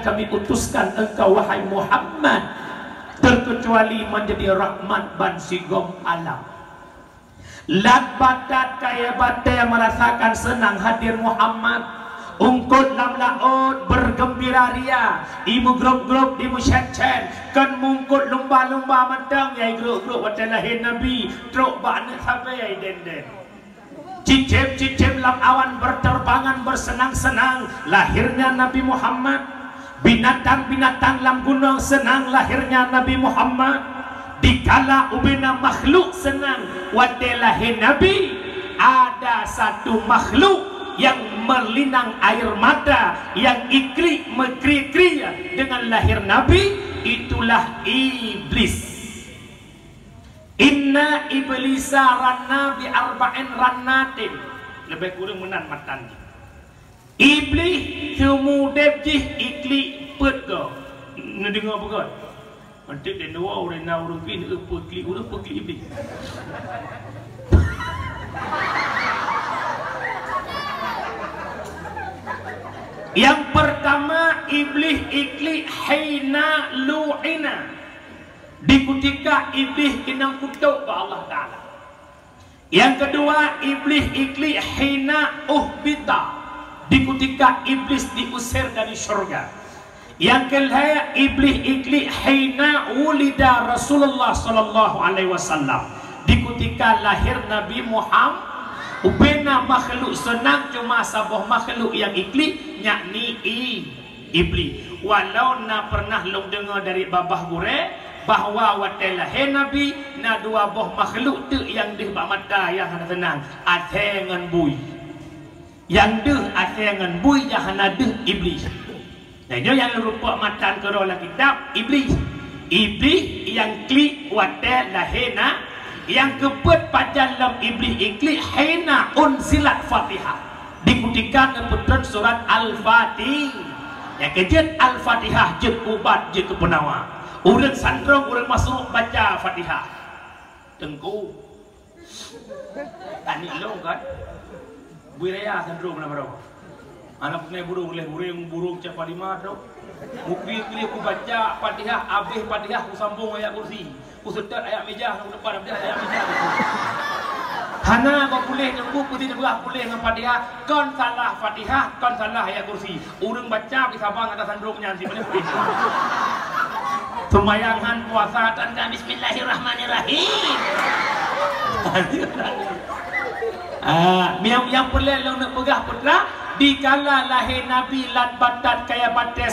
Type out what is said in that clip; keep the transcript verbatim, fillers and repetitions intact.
Kami utuskan engkau, wahai Muhammad, terkecuali menjadi rahmat ban sigom alam. Lat batat kayée batée merasakan seunang hadir Muhammad. Eungkôt lam laôt bergembira ria, imeugrôp-grôp dimeucén-cén, kon meungkôt lumba-lumba mantong nyang igrôp-grôp watée lahé Nabi, trok bak aneuk sabe nyang idendeng. Cicém-cicém lam awan berterbangan bersenang-senang lahirnya Nabi Muhammad. Binatang-binatang lam gunong seunang lahirnya Nabi Muhammad. Dikala ubena makhluk seunang watée lahé Nabi, ada satu makhluk yang merlinang air mata, yang iklik meukrie-krie dengan lahir Nabi, itulah Iblis. Inna iblisa ranna bi arba'in rannatin. Leubeh kureueng meunan matan jih. Iblih teumudeb jih iklik peuet goe. Neudeungoe beugöt. Mantong di luwa ureueng na ureueng pih, eu, peue klik ureueng, peue klik iblih. Yang pertama, iblih iklik hina lu'ina. Di kutika iblih inong kutok bak Allah Taala. Yang kedua, iblih iklik hina uhbita, di kutika iblis diusir dari syurga. Yang kelhée, iblih iklik hina wulida Rasulullah sallallahu alaihi wasallam, di kutika lahir Nabi Muhammad. Ubena makhluk seunang cuma saboh makhluk nyang iklik, yakni i- Iblih. Walau na pernah lôn deungoe dari babah gurée bahwa watée lahé Nabi, na dua boh makhluk teuk nyang deuh bak mata nyang hana seunang, asée ngon bui. Nyang deuh asée ngon bui nyang hana deuh Iblih. Dan nyoe nyang lôn rumpok matan keudroe lam kitab, Iblih. Iblih nyang klik watée lahé na, nyang keupeuet pajan lom Iblih iklik hina unzilat Fatihah. Di kutika neupeutron surat Al-Fatihah. Nyang keujeuet Al-Fatihah jeuet ubat, jeuet keu peunawa. Ureueng sandrong, ureueng masruk baca Fatihah. Teungku. Tani lôn kan? Bui raya sandrong na baroe. Aneuk peunae burông leh burông, burông capa lima droe. Mukri-kri kubaca Fatihah, abéh Fatihah kusambong ayat kursi. Kuseutôt ayat meja, ku depan abéh ayat meja. Hana kau puléh nyoe, ku peuti neubeurah puléh ngon Fatihah. Kon salah Fatihah, kon salah ayat kursi. Ureueng baca di sabang atas sandrong nyan si puléh. Seumayang han puasa tan ka bismillahirrahmanirrahim. Ah, nyang, nyang peureulée lôn neupeugah peue teuma, dikala lahé Nabi lat batat kayée batée